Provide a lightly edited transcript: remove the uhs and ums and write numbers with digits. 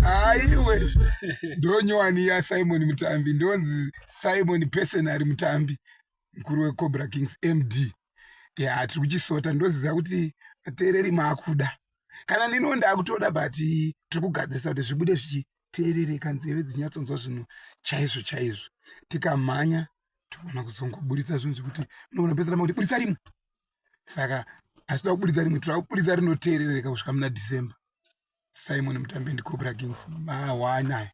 Aiwe, ndonyowani yaSimon Mutambi, ndonzi Simon Personary Mutambi, mukuru weCobra Kings MD. Ya, tiri kuchisota, ndoziva kuti vateereri maakuda, kana ndiniwo ndakutoda, but tiri kugadzirisa kuti zvibude zvichiteerereka, nzeve dzinyatsonzwa zvinhu chaizvo chaizvo. Tikamhanya togona kuzongoburitsa zvinhu zvekuti unoona pesera makuti buritsa rimwe, saka hatitoda kuburitsa rimwe, toda kuburitsa rinoteerereka kusvika muna December. Simon Mutambi and Cobra Kings mahwanayo.